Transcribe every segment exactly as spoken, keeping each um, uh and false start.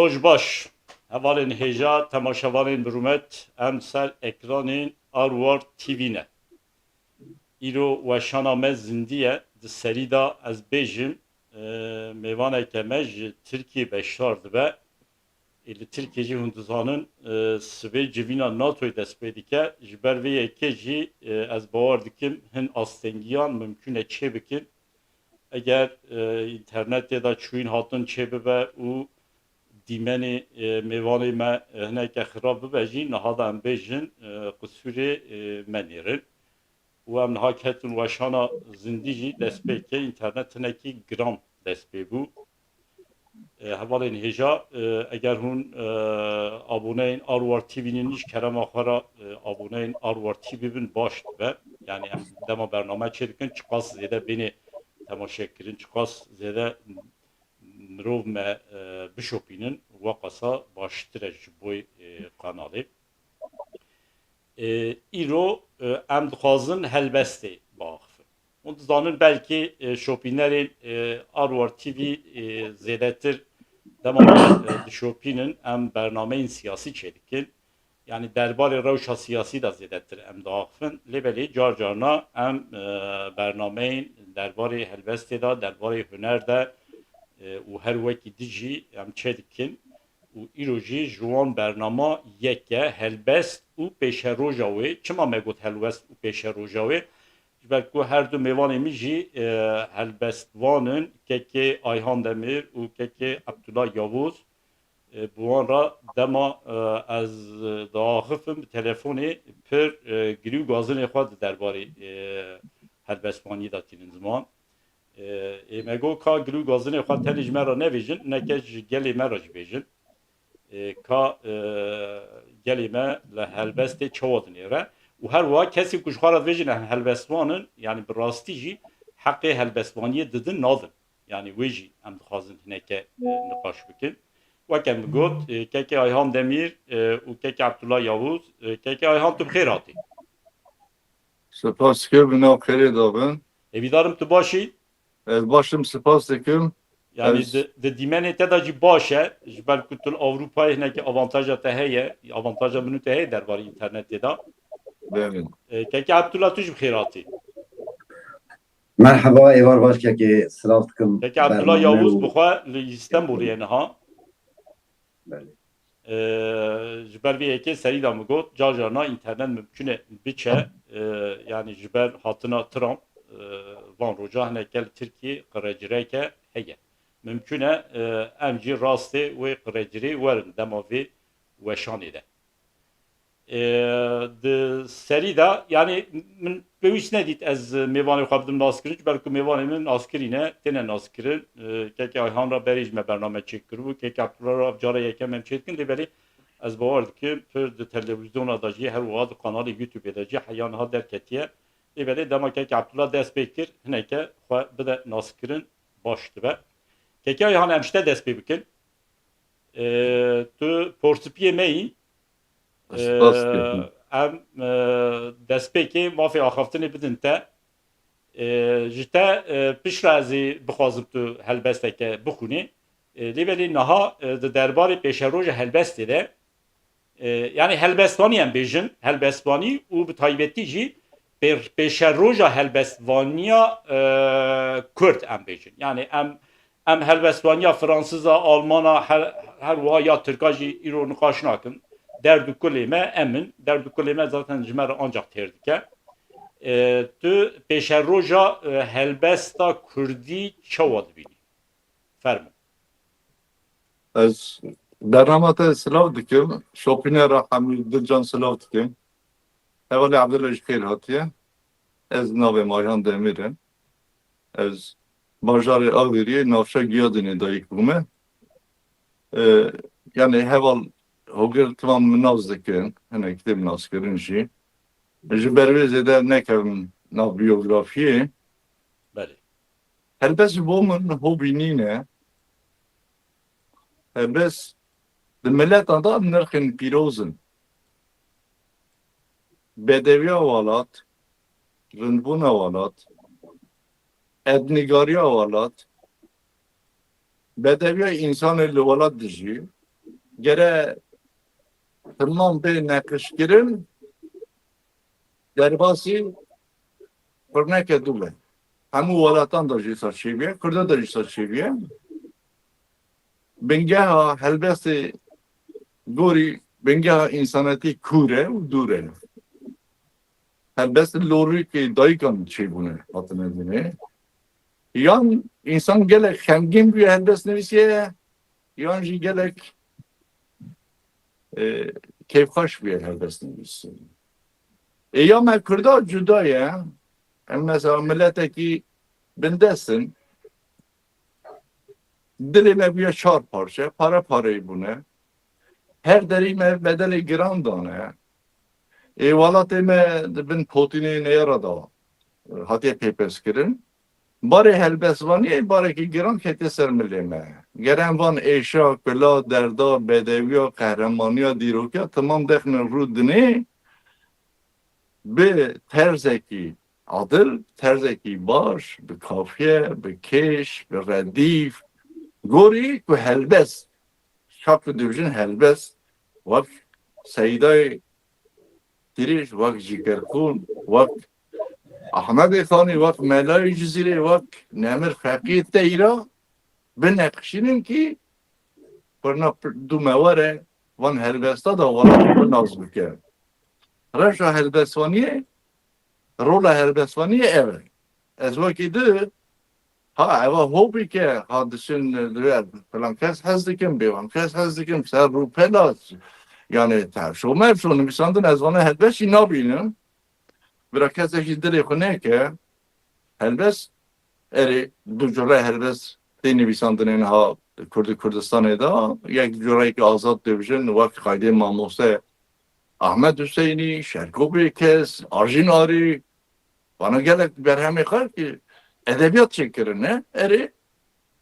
Roj baş, hevalên hêja, temaşevanên bi rûmet, em ser ekranên Arwar T V ne. Îro weşana me zindî ye, di serî de ez bêjim, e, mêvaneke me ji Tirkiyê beşdar dibe. Ê, li Tirkiyê jî hûn dizanin, e, sibê civîna NATOyê dest pê dike. Ji ber vê yekê jî, e, ez bawer dikim hin astengiyan mimkûn e çê bikin. Eger, e, înternetê de çûyîn hatin çê bibe û dîmenê, e, mêvanê me, e, hineke xirab bibe jî, niha de em bêjin, e, qisûrê, e, me nêrin. Û em niha ketin weşana zindî jî dest pê ke, înternet hinekî giran dest pê bû. E, hevalên hêja, e, eger hûn, e, aboneyên Arwar T V nîn, ji kerema xwe re, e, aboneyên Arwar T V bin, baş dibe. Yani em dema bername çê dikin, çiqas zêde bênê temaşekirin, çiqas zêde mirov me, e, bişopînin, weqasa baştir e ji bo, e, kanalê. E, îro, e, em dixwazin helbestê biaxifin. Hûn dizanin belkî, e, şopînerên, e, Arwar T V, e, zêdetir dema, e, dişopînin, em bernameyên siyasî çêdikin. Yani derbarê rewşa siyasî de zêdetir em diaxifin. Lê belê car carna em, e, bernameyên derbarê helbestê de, derbarê huner de, e, û her wekî di jî em çêdikin. Û îro jî ji wan bernama yek e, helbest û pêşeroja wê. Çima me got helbest û pêşeroja wê? Ji ber ku her du mêvanê min jî, e, helbestvan in, kekê Ayhan Demîr û kekê Abdullah Yavuz. E, bi wan re dema, e, ez diaxifim bi telefonê pir, e, girî û gazinê xwe di derbarê, e, helbestvaniyê de tînin ziman. E, ê me got ka girî û gazinê xwe tenê ji me re nebêjin, neke ji gelê me re jî bêjin. E, ka, e, gelê me li helbestê çawa dinêre. Û her wiha kesê ku ji xwe re dibêjin em helbestvan in, yani bi rastî jî heqê helbestvaniyê didin nadin. Yani wê jî em dixwazin hineke, e, niqaş bikin. Weke min got, e, kekê Ayhan Demîr, e, û kekê Abdullah Yavuz, e, kekê Ayhan tu bi xêr hatî. Spas dikim, bi nav xêrê de bin. Hêvîdarim tu baş î. Ez baş im, spas dikim. Yani Ez di, di dîmenê te de jî baş e, ji ber ku tu li Ewropayê hinekî avantaja te heye, avantaja min û te heye derbarê înternetê de. Belê. E, kekê Abdullah tu jî bi xêr hatî. Merheba, êvar baş kekê, silav dikim. Kekê Abdullah Yavuz bi xwe li Îstenbulê ye niha. Belê. Ee, ji ber vê yekê serî de min got, car carna înternet mimkûn e biçe, ee, yani ji ber hatina Trump, ee, van roja hineke li Tirkiyê qirecireke heye. Mimkûn e, ee, em jî rastê wê qirecirê werin dema vê weşanê de. Ee, di serî de, yani min pêwîst nedît ez mêvanê xwe bidim naskirin, ji ber ku mêvanê min naskirî ne, têne naskirin. Ee, kekê Ayhan re berê ji me bername çêkiribû, kekê Abdullah re ev cara yekem em çêdikin, lê belê ez bawer dikim, pir di televîzyona de jî, her wiha di kanalê YouTube de jî heya niha derketiye. Lê belê dema kekê Abdullah dest pê kir, hineke xwe bide naskirin, baş dibe. Kekê Ayhan, em ji te dest pê bikin. Ee, tu porspiyê me yî. Spas dikim. Ee, em, e, destpêkê mafê axaftinê bidin te. Ee, ji te, e, piştre ez ê bixwazim tu helbesteke bixwînî. Ee, lê belê niha, e, di derbarê pêşeroja helbestê de, e, yani helbestvanî em bêjin, helbestvanî û bi taybetî jî pê-, pêşeroja helbestvaniya, e, Kurd em bêjin. Yani em Em helbestvaniya Fransiza, Almana, her, her wiha ya Tirka jî îro niqaş nakin. Derd û kulê me em in. Derd û kulê me zaten ji me re ancak têr dike. E, tu pêşeroja, e, helbesta Kurdî çawa dibînî? Fermo. Ez bernama te silav dikim. Şopînera hemî dilcan silav dikim. Hevalê Abdullah ji xêr hatiye. Ez navê Ayhan Demîr e. Ez bajarê Agiriyê, navşa Giyadinê dayik bûme. Ee, yani heval hogir timan min nas dikin, hinek tê min nas kirin jî. Ji ber wê zêde nekevim nav biyografiyê. Belê. Helbest ji bo min hobî nîne. Helbest di miletan de nirxên pîroz in. Bedewiya welat, rindbûna welat, etnîgariya welat, bedewiya însanê li welat dijî, gere timam bê neqişkirin, derbasî qurneke dû be. Hemû welatan de jî sa çêbûye, Kurda de jî sa çêbûye. Bingeha helbestê gorî, bingeha însanetî kûr e û dûr e. Helbest lorikê dayikan çêbûne, hatine dinê. Yan însan gelek xemgîn bûye helbest nivîsiye, yan jî gelek, e, kêfxweş bûye helbest nivîsiye. Ê ya me Kurda cuda ye. Em mesela miletekî bindest in. Dilê me bûye çar parçe, pare pareyî bûne. Her derî me bedelê giran dane. Ê welatê me di bin potînê neyara da, e, hatiye pêpezkirin. Barê helbestvaniyê barekî giran ketiye ser milê me. Gere em van êşa, kula, derda, bedewiya, qehremaniya, dîrokiya timam dexne rû dinê bi terzekî adil, terzekî baş, bi kafiye, bi kêş, bi redîf, gorî ku helbest, şak ku dibijin helbest, wek Seydayê Tirîj, wek Cîgerxûn, wek Ahmedê Xanî, wek Melayê Cizîrê, wek Nemir Feqî Teyra bineqişînin kî qurna dû me were van helbesta da welatê xwe nas bike. Rewşa helbestvaniyê, rola helbestvaniyê ev e. Ez wekî di, ha, eva hobî ke, ha, diçin, e, filan kes hez dikim, bêvan kes hez dikim, ser rûpela, yani, tevşo mevşo nivîsandin, ez vana helbest jî nabînim. Bira kesek jî dilê xwe neke, helbest, erê, du cure helbest tê nivîsandinê niha Kurdi Kurdistanê de, yek cureyeke azad dibijin, wek xaydê mamoste Ahmed Hüseyinî, Şerko Bêkes, Arjîn Arî, vana gelek berhemê xwe ki edebiyat çêkirine, erê,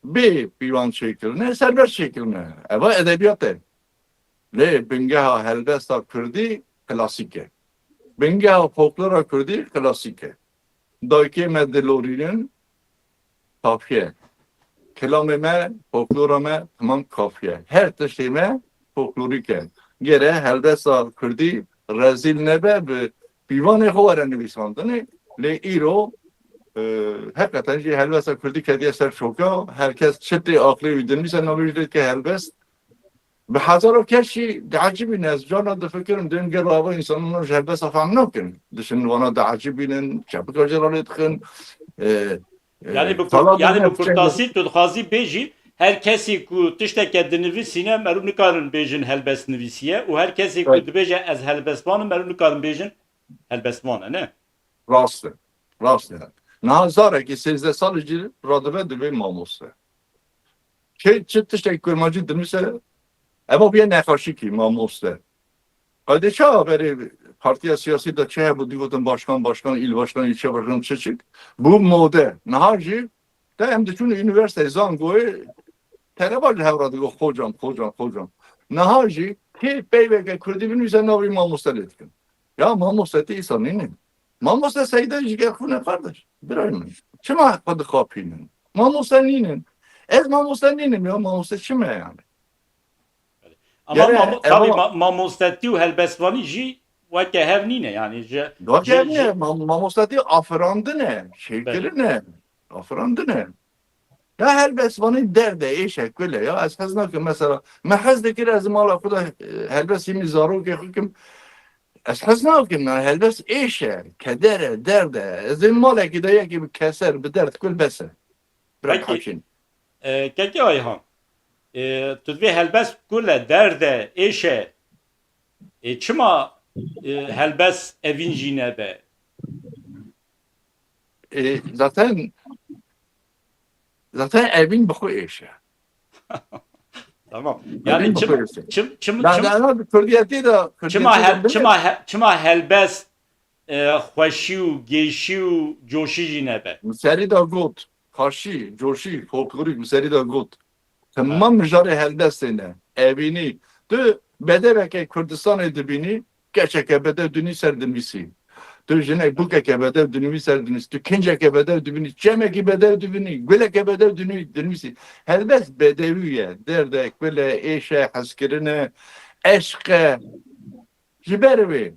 bê pîvan çêkirine, serbest çêkirine. Eva edebiyat e. Lê bingeha helbesta kurdî klasîk e. Bingeha folklora kurdî klasîk e. Dayikê me dilorînin, kafiye. Kilamê me, folklora me, timam kafiye. Her tiştê me folklorîk e. Gere helbesta kurdî rezîl nebe, bi pîvanê xwe were nivîsandinê. Lê îro, e, heqeten jî helbesta kurdî ketiye ser çoka. Her kes çi tê aqlê wî dinivîse navê jî dike helbest. Bi hezaro kes jî diecibîne. Ez carna difikirim, dêm gelo ava însanan ji helbesta fehm nakin. Dişin wana diecibînin, çepika jê re lê dixin. E, e, Yani bi kurt, yani bi kurtasî tu dixwazî bêjî, her kesî ku tişteke dinivîsîne, merû nikarin bêjin helbest nivîsiye û her kesî ku dibêje ez helbestvan im, merû nikarin bêjin helbestvan e, ne? Rast e. Rast e. Niha zarekî sêzdeh salî jî radibe divê mamoste. Kê çi tiştek kurmancî dinivîse, eva bûye nexweşikî mamoste. Qeydê çawa berê partiya siyasî de çi hebû, digotin başkan, başkan, îl başkan, îlçe başkan, çi çik. Bû mode. Niha jî te em diçûn unîversîteyê Zangoyê, teleba ji hev re digot, "Hocam, hocam, hocam." Niha jî kê peyveke kurdî binivîse navê mamoste lê dikin. Ya mamoste tê îsa nînin. Mamoste Seyda Jigerxûn e kardeş. Birayê min. Çima xwe dixapînin? Mamoste nînin. Ez mamoste nînim ya, mamoste çi me yani? Ama Gere mamo-, tabî eva ma-, mamostetî û helbestvanî jî weke hev nîne yani. Ji, Weke ji, hev nîne. ji Mam-, mamostetî afirandin e, Belê. şêkirin e. Afirandin e. Ya helbestvanî derd e, êş e, kul e. Ya ez hez nakim mesela. Me hez dikir ez mala xwe de, e, helbest hîmî zarokê xwe kim. Ez hez nakim ya helbest êş e, keder e, derd e. Ez ê malekî de yekî bi keser, bi derd kul bes e. Bira Peki, haçîn. e, Kekê Ayhan, e, tu divê helbest kul e, derd e, êş e. E, çima, e, helbest evîn jî nebe? E, zaten, zaten evîn bi xwe êş e. Tamam. Evîn Yani bi çim, xwe êş e. çim, çim, Da, çim, da, da, bi kurdiyetî de, çima kurdiyetî de hel-, bile. çima he-, çima helbest, e, xweşî û gêşî û coşî jî nebe? Min serî de got, xweşî, coşî, folklorîk min serî de got. Temam mijarê helbestê ne. Evînî. Tu bedeveke Kurdistanê dibînî, keçeke bedev dinî ser dinivîsî. Tu jinek bûkeke bedew dinivî ser dinivîsî, tu kinceke bedew dibînî, çemekî bedev dibînî, guleke bedev dinivî-, dinivîsî. Helbest bedewî ye, derde, kul e, êş e, hezkirin e, eşq e. Ji ber wê.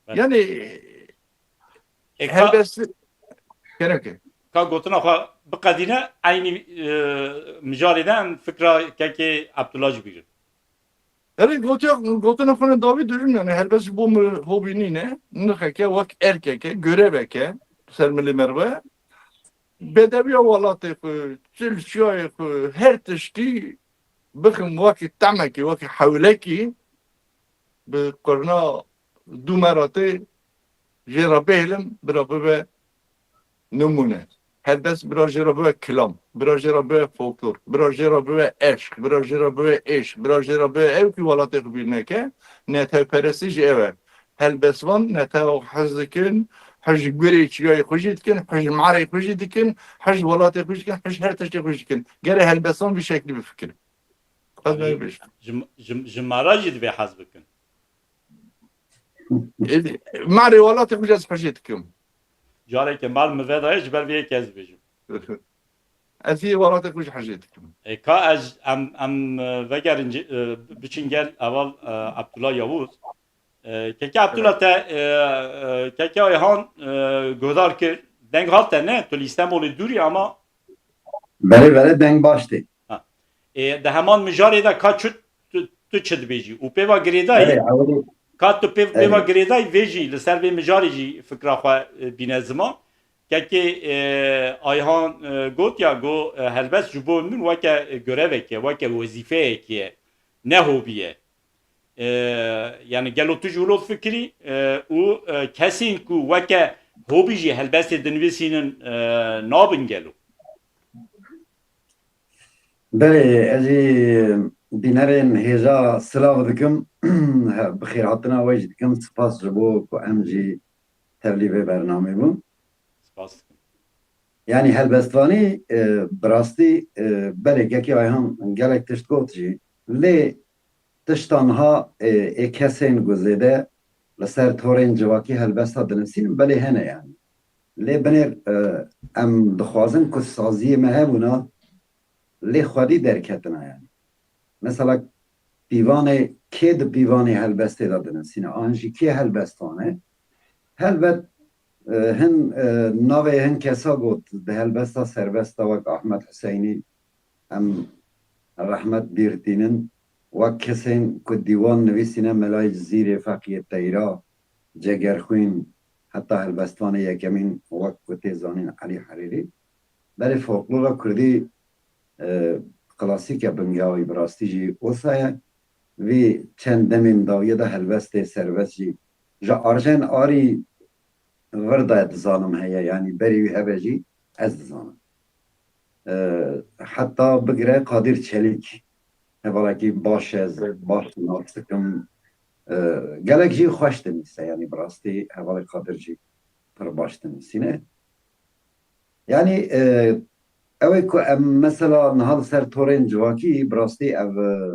Evet. Yani E, ka, helbest, gerek e. Ka gotina xwe biqedîne, eynî, e, mijarê de em fikra kekê Abdullah jî bîrin. Erê, gotiya, gotina xwe ne dawî dirin, yani helbest ji bo min hobî nîne, nirxeke, wek erkeke, göreveke, ser milê merve. Bedewiya welatê xwe, çil çiyayê xwe, her tiştî bixim wekî temekî, wekî hewlekî, bi qurna dû meratê jê re bihêlim, bira bibe nimûne. Helbest bira jê re bibe kilam, bira jê re bibe folklor, bira jê re bibe eşq, bira jê re bibe êş, bira jê re bibe ew kî welatê xwe bîr neke, netewperestî jî ew e. Helbestvan netewa xwe hez dikin, hij gurê çiyayê xwe jî dikin, hij marê xwe jî dikin, hij welatê xwe jî dikin, hij her tiştê xwe jî dikin. Gere helbestvan vî şeklî bifikirin. Ez Yanî, ji, ji, ji mara jî divê hez bikin. Êdî, marê welatê xwe jî ez hejê dikim. Careke mal min vedaye, ji ber vê yekê ez dibêjim. Ez yê welatê xwe jî hejê dikim. E, ka ez, em, em, e, vegerin ci-, e, biçin gel heval, e, Abdullah Yavuz. E, keke Abdullah, te, e, e, keke Ayhan, e, guhdar kir. Deng hat te ne? Tu li Stenbolê dûrî ama. Belê, belê, deng baş tê. Ha. E, di heman mijarê de ka çi tu, tu çi dibêjî? Û pêva girêdayî, Belê, ewilî, ka tu pêv-, pêva Belê. girêdayî vê jî li ser vê mijarê jî fikra xwe, e, bîne ziman. Kekê, e, Ayhan, e, got ya, got, e, helbest ji bo min weke, e, görevek e, weke wezîfeyekê ye, ne hobî ye. E, yani gelo tu jî wilo difikirî, e, û, e, kesên ku weke hobî jî helbestê dinivîsînin, e, nabin gelo? Belê, ez jî bînerên hêja silav dikim. He, bi xêrhatina we jî dikim. Spas ji bo ku em jî tevlî vê bernamê bûn. Spas dikim. Yanî helbestvanî, e, bi rastî, e, belê kekê Ayhan gelek tişt got jî. Lê tişta niha, e, ê kesên ku zêde li ser torên civakî helbesta dinivîsînin, belê hene yanî. Lê binêr, e, em dixwazin ku saziyê me hebûna, lê xwedî derketina yanî. Mesela pîvanê, kê di pîvanê helbestê de dinivîsîne, an jî kê helbestvan e? Helbet, e, hin, e, navê hin kesa got, di helbesta serbest de wek Ahmet Huseynî, em rehmet bîr tînin, wek kesên ku dîwan nivîsîne Melayê Cizîrê, Feqiyê Teyra, Cegerxwîn, heta helbestvanê yekemîn wek ku tê zanîn Elî Herîrî. Belê folklora kurdî, e, klasîk e, bingeha wî bi rastî jî wisa ye. Vî çend demên dawiyê de helbestê serbest jî ji Arjen Arî vir de dizanim heye, yanî berî wî hebe jî ez dizanim. E, heta bigire Qadir Çelîk, hevalekî baş ez, Evet. baş nas dikim. E, gelek jî xweş dinivîse, yanî bi rastî hevalê Qadir jî pir baş dinivîsîne. Yanî, e, ew ê ku em mesela niha li ser torên civakî, bi rastî ev, e,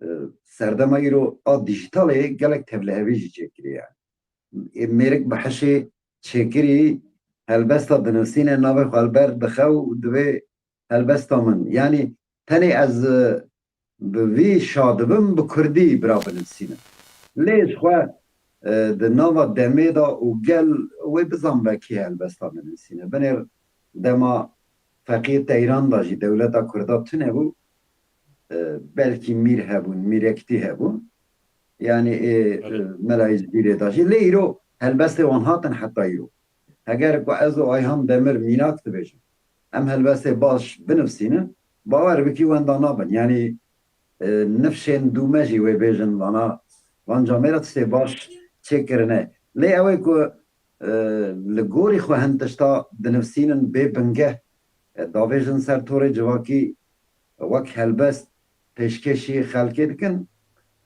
e, serdema îro a dîjîtalê gelek tevlihevî jî çêkiriye. Ê mêrik bi hişê çêkirî helbesta dinivîsîne, navê xwe li ber dixe û divê helbesta min. Yanî tenê ez, e, bi vî şa dibim, bi kurdî bira binivîsînim. Lê ji xwe, e, di nava demê de û gel wê bizanbe kê helbesta dinivîsîne. Binêr dema Feqiyê Teyran de jî dewleta kurda tune bû. E, belkî mîr hebûn, mîrektî hebûn. Yanî, ê, Belê. e, Melayê Cizîrê de jî. Lê îro helbestê wan hatin heta îro. Heger ku ez û Ayhan Demir mînak dibêjin, em helbestê baş binivîsînin, bawer bikî wenda nabin. Yanî, e, nifşên dûme jî wê bêjin vana, van camêra tiştê baş çêkirine. Lê ew ê ku, e, li gorî xwe hin tişta dinivîsînin bê bingeh, e, davêjin ser torê civakî wek helbest pêşkêşî xelkê dikin.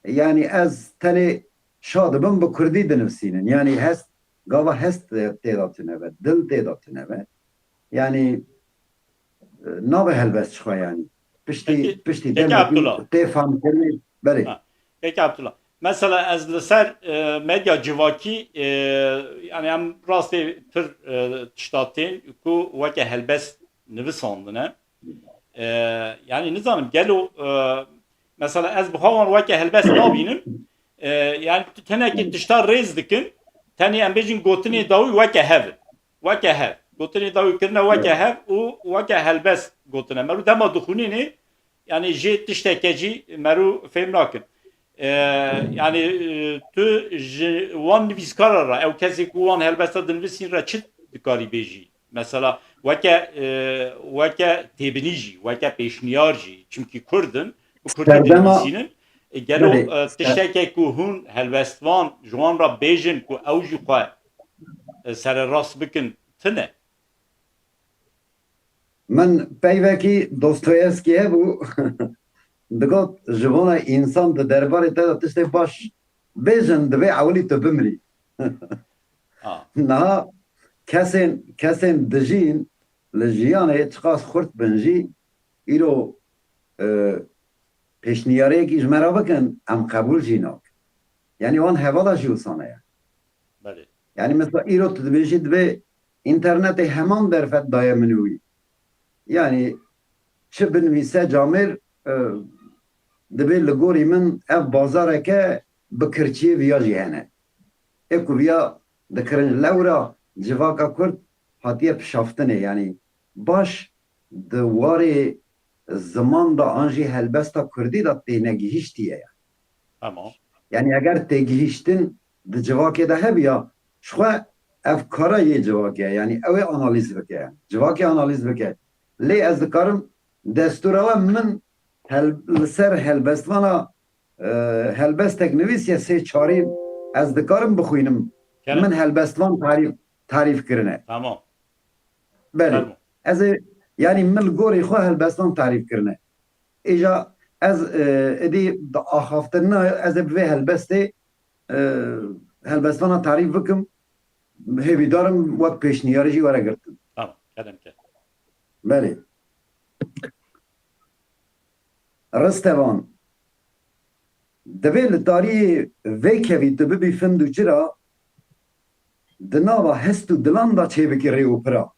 Yanî ez tenê şa dibim bi kurdî dinivîsînin. Yanî hest, gava hest tê de tune be, dil tê de tune be. Yanî, e, nabe helbest ji xwe yanî. Piştî, Peki, piştî peki demekî Abdullah. Tê famkirinê, belê. Ha, peki Abdullah. Mesela ez li ser, e, medya civakî, e, yani em rastê pir, e, tişta tên ku weke helbest nivisandine. E, yani nizanim gelo, e, mesela ez bi xwe wan weke helbest nabînim. E, yani tu tenekê tişta rêz dikin, tenê em bêjin gotinê dawî weke hev in. Weke hev. Gotinê dawî kirine weke hev û weke helbest gotine. Merû dema dixwînînê, yani jê tişteke jî merû fêm nakin. E, yani, e, tu ji wan nivîskara re, ew kesê ku wan helbesta dinivîsîn re çi dikarî bêjî? Mesela weke, e, weke têbinî jî, weke pêşniyar jî, çimkî Kurd in, ku Kurdî Serdema dinivîsînin, e, gelo, Belê. e, tişteke ku hûn helbestvan ji wan re bêjin ku ew jî xwe, e, sererast bikin, tune? Min peyvekî Dostoyevskî hebû, digot, ji bona însan di derbarê te de tiştê baş bêjin, divê ewilî tu bimrî. Ah. Niha kesên, kesên dijîn li jiyanê çiqas xurt bin jî, îro, e, pêşniyariyekî ji me re bikin, em qebûl jî nakin. Yani wan hevala jî wisane ye. Belê. Yani mesela îro tu dibêjî divê înternetê heman derfet daye min û wî. Yani çi binivîse camêr, e, dibê li gorî min ev bazareke bi kirçiyê viya jî hene. Ê ku viya dikirin lewra civaka Kurd hatiye pişaftinê, yani baş di warê ziman de an jî helbesta Kurdî de tênegihiştiye yani. Tamam. Yani eger têgihiştin di civakê de hebiya, jixwe ev kara yê civakê ye, yani ew ê analîz bike. Civakê analîz bike. Lê ez dikarim destûra we min hel-, li ser helbestvana, e, helbestek nivîsiye sê çarî ez dikarim bixwînim. Kerem. Min helbestvan tarîf, tarîf kirine. Tamam. Belê. Fermo. Ez ê, yani min li gorî xwe helbestvan tarîf kirine. Îja ez, e, êdî di axaftin na, ez ê bi vê helbestê, e, helbestvana tarîf bikim. Hêvîdarim wek pêşniyarî jî were girtin. Tamam, kerem ke. Belê. Ristevan. Divê li tariyê vê kevî tu bibî find û çira, di nava hest û dilan de çêbikî rê û pira.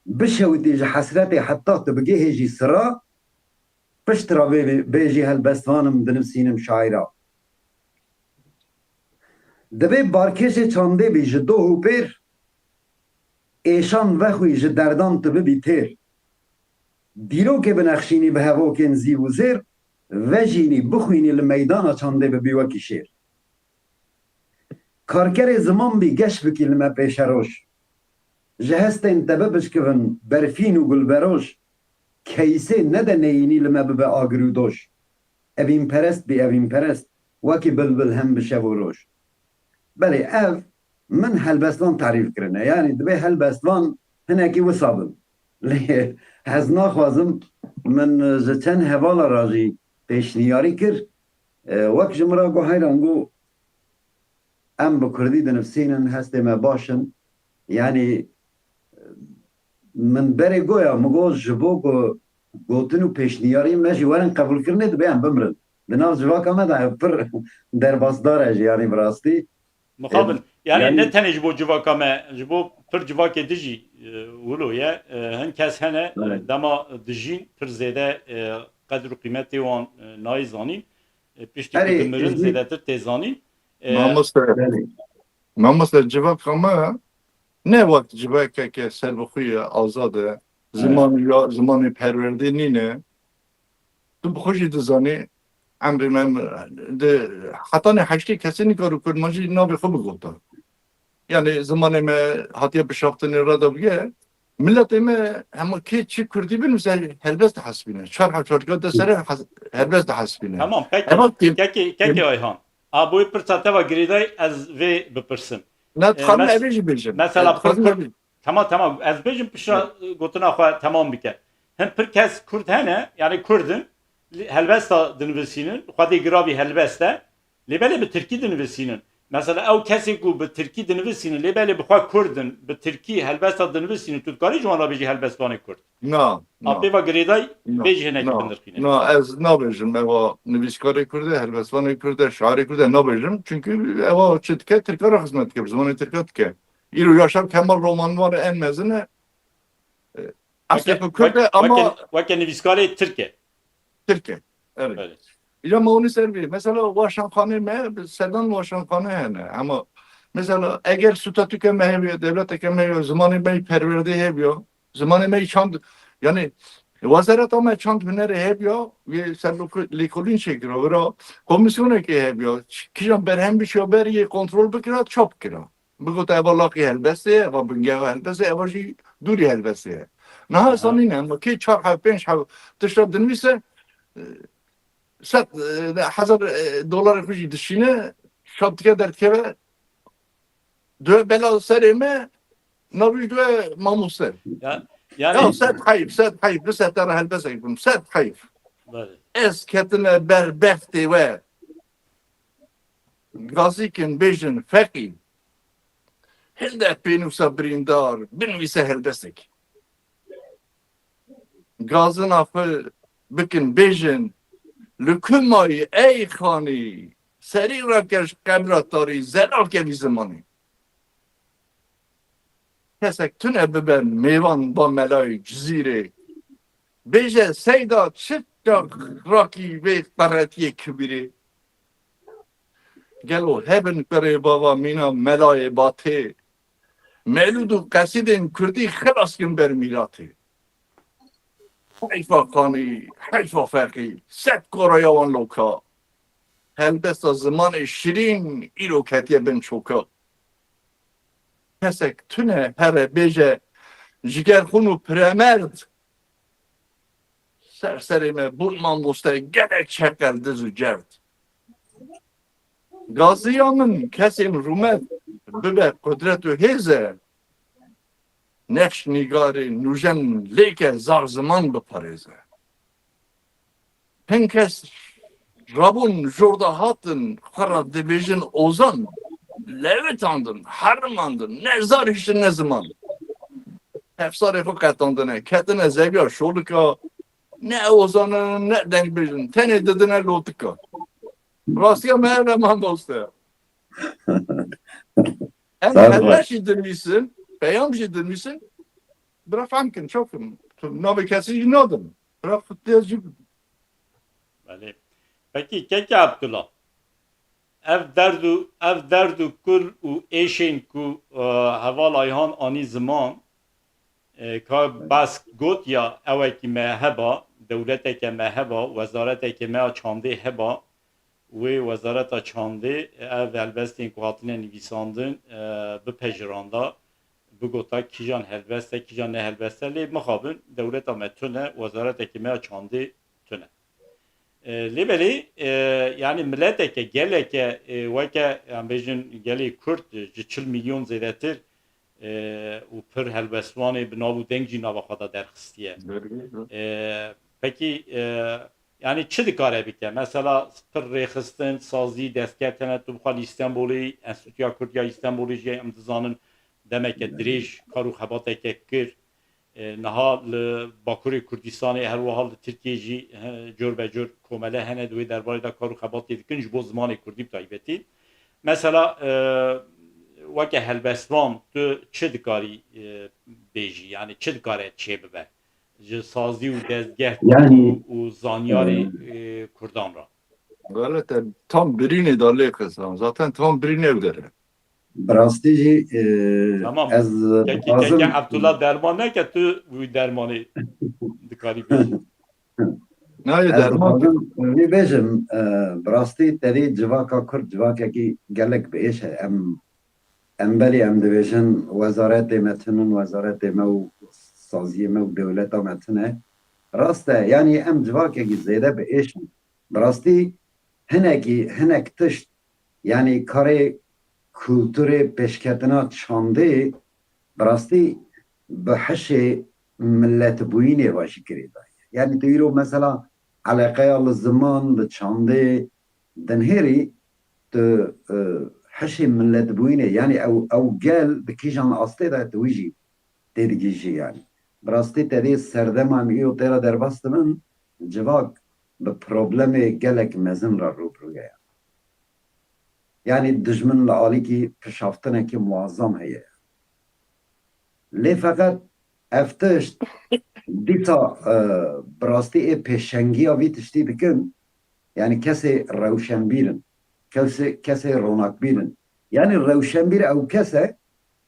Bişewitî ji hesretê heta tu bigihê jî sira, pişt re bê-, bêjî helbestvan im, dinivsînim şaîra. Divê barkêşê çandê bî ji doh û pêr, êşan vexwî ji derdan tu bibî têr. Dîrokê binexşînî bi hevokên zîv û zêr, vejînî, bixwînî li meydana çandê bibî wekî şêr. Karkerê ziman bî geş bikî li me pêşeroj. Ji hestên te bibişkivin berfîn û gulberoj, keysê nede neyînî li me bibe agir û doj. Evînperest bî evînperest, wekî bilbil hem bi şev û roj. Belê ev min helbestvan tarîf kirine. Yanî divê helbestvan hinekî wisa bin. Lê ez naxwazim, min ji çend hevala re jî pêşniyarî kir. E, wek ji min re got, heyran got, em bi kurdî dinivsînin, hestê me baş in. Yanî min berê goya, min got, ji bo ku gotin û pêşniyarî me jî werin qebûlkirinê, divê em bimirin. Di nav civaka me de ev pir derbasdar e jî, yanî bi rastî. Mixabin. E, yanî, yanî ne tenê ji bo civaka me, ji bo pir civakê din jî, e, wilo ye. E, hin kes hene, e, Evet. dema dijîn pir zêde, e, qedr û qîmetê wan, e, nayê zanîn. E, piştî ku Erê, dimirin jî zêdetir tê zanîn. E, Mamoste, Belê. Mamoste, civaka me ne wek civakeke serbixwe ye, azad e. Evet. Ziman ya, zimanê perwerdê nîne. Tu bi xwe jî dizanî, emrê me di hetanê heştê kesê nikare kurmancî navê xwe bigota. Yani zimanê me hatiye bişaftinê re de bûye. Miletê me hema kê çi kurdî binivîse helbest dihesibîne. Çar hevçarka de sere hes-, helbest dihesibîne. Tamam, peki. Hema kê- Kekê, kekê Ayhan. A, boyê pirsa te va girêdayî ez vê bipirsim. Ne, Ee, dixwarim mes-, evê jî bêjim. mesela Ez dixwarim pir-, evê- Tamam, tamam. Ez bêjim pişa Evet. gotina xwe temam bike. Hin pir kes kurd hene, yani kurd in, li-, helbesta dinivîsînin, xwedê girabî helbest e, lê belê bi tirkî dinivîsînin. Mesela ew kesê ku bi tirkî dinivîsînin, lê belê bi xwe kurd in, bi tirkî helbesta dinivîsînin, tu dikarî ji wan re bêjî helbestvanê kurd? Na, na. A pê va girêdayî, na, bêjî hinekî na, binirxîne. Na, ez nabêjim, eva nivîskarê kurd e, helbestvanê kurd e, şairê kurd e, nabêjim. Çünkü eva çi dike, tirka re xizmet dike, bi zimanê tirka dike. Îro Yaşar Kemal romanvanê en mezin e. E, Weke, esleke kurd wek, e ama weke, weke nivîskarê tirk e. Tirk e. Evet. Öyle. Îca ma hûnî ser bî. Mesela weşanxanê me, sedan weşanxane hene. Ama mesela eger statüke me hêviyo, dewleteke me hêviyo, zimanê me perwerdê hêviyo, zimanê me çand, yani wezareta me çand hunerê hêviyo, yê ser lêkolîn çêkiro, vira komisyonekê hêviyo, kîjan berhem biçiyo ber yê kontrol bikira, çap kira. Bigota eva laqî helbestê ye, eva bingeha helbestê, eva jî dûrî helbestê ye. Niha Aha. Sanîne, ema kê çar heb, pênc heb tişta dinivîse, e, sed, e, hezar, e, dolarê xwe jî dişîne, şap dike derdikeve, due bela serê me, navî due mamoste. Ya, yani Ya sed heyf, sed heyf, bi sed tane helbesek bim, sed heyf. Belê. Ez ketime ber bextê we. Gazîkin bêjin feqî. Hilde pênûsa birîndar, binivîse helbestek. Gazina xwe bikin bêjin, li ku mayî ey xanî, serî rake ji qebra tarî, zelal kevî zimanî. Kesek tune bibe mêvan ba melayê Cizîrê. Bêje seyda çi çax rakî vê qeretiyê kibîrê. Gelo hebin kurê bava mîna melayê batê. Melûd û qesîdên kurdî xilas kin ber mîratê. Heyfa Xanî, heyfa Feqî, sed koraya wan loka. Helbesta zimanê şirîn îro ketiye bin çoka. Kesek tune here bêje jigerxûn û piremerd. Ser serê me bûn mamoste gelek çeqel diz û cerd. Gaziya min kesên rûmet bibe qudret û hêze. Nexş nîgarê nûjen lêke zar ziman biparêze. Hin kes rabûn jorda hatin xwe re dibêjin ozan, lewitandin, herimandin, ne zar hiştin ne ziman. Hefsarê xwe qetandine, ketine zeviya şolika, ne ozan in, ne dengbêj in, tenê didine lotika. Rastiya me ev e mamoste. Em Sağ ol. Helbest jî dinivîsin, peyam jî dinivîsin, bira fehm kin, çok kin. Tu navê kesî jî nadin. Bira futliya jî Belê. Pekî, keke Abdullah, ev derd û, ev derd û kul û êşên ku, e, heval Ayhan anî ziman, e, ka bas got ya, ewekî me heba, dewleteke me heba, wezareteke me ya çandê heba, wê wezareta çandê ev helbestên ku hatine nivîsandin, e, bipejiranda, bigota kîjan helbest e, kîjan ne helbest e, lê mixabin dewleta me tune, wezareteke me ya çandê tune. E, lê belê, e, yani mileteke, geleke, e, weke, em bêjin gelê Kurd, e, ji çil milyon zêdetir, e, û pir helbestvanê bi nav û deng jî nava xwe de derxistiye. E, pekî, e, yani çi dikare bike? Mesela pir rêxistin, sazî, destkeftene, tu bixwe li Îstenbolê, Enstitûya Kurd ya Îstenbolê jî em dizanin demeke dirêj kar û xebateke kir. E, niha li Bakurê Kurdistanê, her wiha li Tirkiyê jî, e, cor be cor komele hene, di wê derbarê de kar û xebatê dikin, ji bo zimanê kurdî bi taybetî. Mesela, e, weke helbestvan tu çi dikarî, e, bêjî? Yani çi dikare çêbibe? Ji sazî û dezgeh Yani, û, û zanyarê, e, e, kurdan re. Galet e, tam birînê de lê qesan. Zaten tam birînê ev dere. Bi rastî jî, e, Tamam. ez Kekî, dixwazim kekî Abdullah derman neke, tu wî dermanê dikarî bêjî. Nayê ez derman. Dixwazim vî bêjim, e, bi rastî tevî civaka Kurd civakekî gelek bi êş e. Em, em belê em dibêjin wezaretê me tune, wezaretê me û saziyê me û dewleta me tune. Rast e, yanî em civakekî zêde bi êş in. Bi rastî hinekî, hinek tişt, yanî karê kulturê pêşketina çandê bi rastî bi hişê miletbûyînê ve jî girêdayî ye. Yanî tu îro mesela eleqeya li ziman, li çandê dinihêrî, tu, e, qişê miletbûyînê, yanî ew, ew gel di kîjan astê de tu wî jî têdigihîjî yanî. Bi rastî te dê serdema em îro tê re derbas dibin, civak bi problemê gelek mezin re rû bi rû ye. Yanî dijmin li alîkî pişaftinekî muazzam heye. Lê feqet ev tişt dîsa, e, bi rastî ê pêşengiya vî tiştî dikin, yanî kesê rewşenbîr in, kesê, kesê ronakbîr in. Yanî rewşenbîr ew kes e,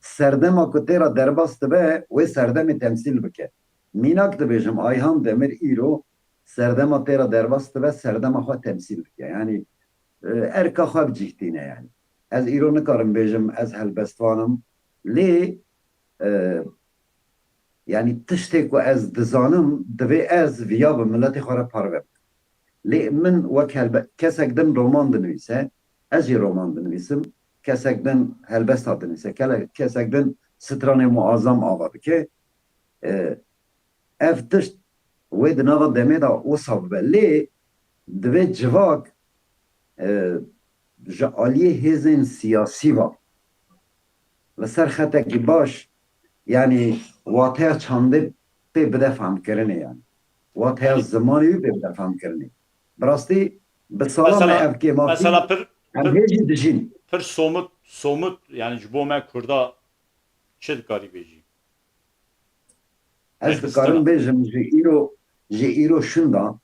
serdema ku tê re derbas dibe, wê serdemê temsîl bike. Mînak dibêjim, Ayhan Demir îro serdema tê re derbas dibe, serdema xwe temsîl dike. Yanî, e, erka xwe bi cih tîne yanî. Ez îro nikarim bêjim ez helbestvan im, lê, e, yanî tiştê ku ez dizanim, divê ez viya bi miletê xwe re parve bikim. Lê min wek helbe-, kesek din roman dinivîse, ez jî roman dinivîsim, kesek din helbesta dinivîse, kele-, kesek din stranê muazam ava dike. E, ev tişt wê di nava demê de wisa bibe. Lê divê civak, e, ji aliyê hêzên siyasî ve li ser xetekî baş, yanî wateya çandê pê bide fehmkirinê yanî. Wateya Belê. zimanê wî pê bide fehmkirinê. Bi rastî bi salan Mesela, ev kêmasî mesela pir, em pir, hê jî dijîn. pir somut, somut, yani ji bo me Kurda çi dikarî bêjî? Ez Rêxistina. dikarim bêjim ji îro, ji îro şinda,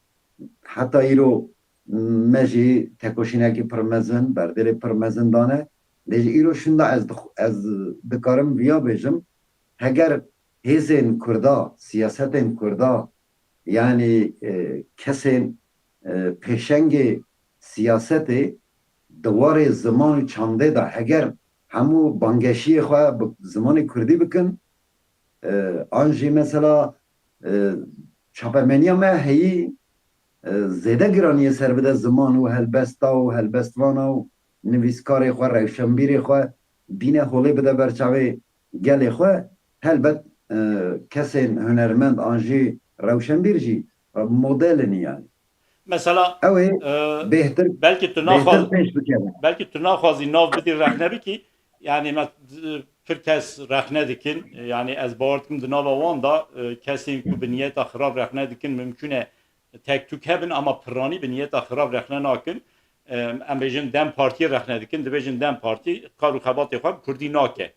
heta îro me jî tekoşînekî pir mezin, berdêlê pir mezin dane. Lê ji îro şinda ez dix-, ez dikarim viya bêjim, heger hêzên Kurda, siyasetên Kurda, yanî, e, kesên, e, pêşengê siyasetê di warê ziman û çandê de heger hemû bangeşiyê xwe bi zimanê Kurdî bikin, e, an jî mesela, e, çapemeniya me heyî, e, zêde giraniyê ser bide ziman û helbesta û helbestvana û nivîskarê xwe, rewşenbîrê xwe bîne holê bide ber çavê gelê xwe, helbet, e, kesên hunermend an jî rewşenbîr jî, e, model in yanî. Mesela, Ew ê e, bêhtir, belkî tu bêhtir naxwaz-, pêş bikeve. belkî tu naxwazî nav bidî rexne bikî, yani me, pir kes rexne dikin, yani ez bawer dikim di nava wan de, e, kesên ku bi niyeta xirab rexne dikin, mimkûn e tek tûk hebin, ama piranî bi niyeta xirab rexne nakin. E, em bêjin DEM Partiyê rexne dikin, dibêjin DEM Partî kar û xebatê xwe bi Kurdî nake.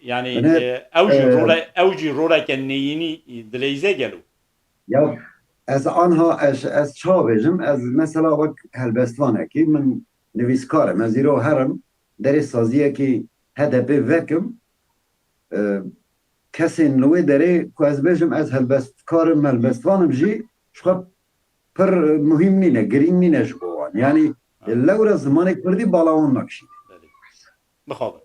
Yani, Binê, e, ew jî e, role-, ew jî roleke neyînî dileyze gelo. Ya, ez anha, ez, ez çawa bêjim? Ez mesela wek helbestvanekî, min nivîskar im, ez îro herim, derê saziyekî H D P vekim. E, kesên li wê derê ku ez bêjim, ez helbestkar im, helbestvan im jî, ji xwe pir muhîm nîne, girîng nîne ji bo wan. Yani, Ha. lewra zimanê Kurdî bala wan nakişîne. Belê. Mixabin.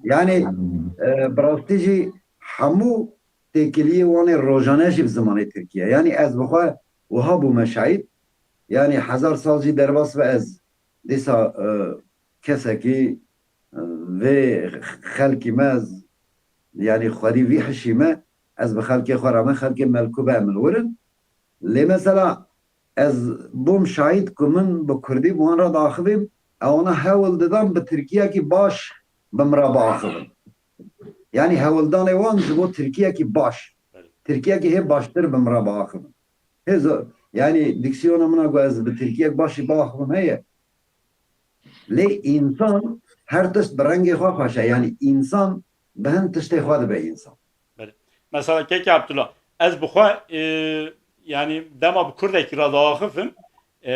Yani, Hmm. e, bi rastî jî hemû têkiliyê wan ê rojane jî bi zimanê Tirkî ye. Yani, ez bi xwe wiha bûme şahid. Yani, hezar sal jî derbas be ez dîsa, e, kesekî, e, vê xelkî me, ez, yani, xwedî vî hişî me, ez bi xelkê xwe re me, xelkê me li ku be, em li wir in. Lê mesela ez bûm şahid ku min bi kurdî bi wan re diaxivîm, ewana hewl didan bi tirkiyekî baş bi min re biaxivin. Yanî hewldanê wan ji bo tirkiyekî baş, tirkiyekî hê baştir bi min re biaxivin. Hê zo-, yanî diksiyona min a ku ez bi tirkiyek başî biaxivim heye. Lê însan her tişt bi rengê xwe xweş e. Yanî însan bi hin tiştê xwe dibe însan. Belê. Mesela Keke Abdullah, ez bi xwe, e, yanî dema bi kurdekî re diaxifim, e,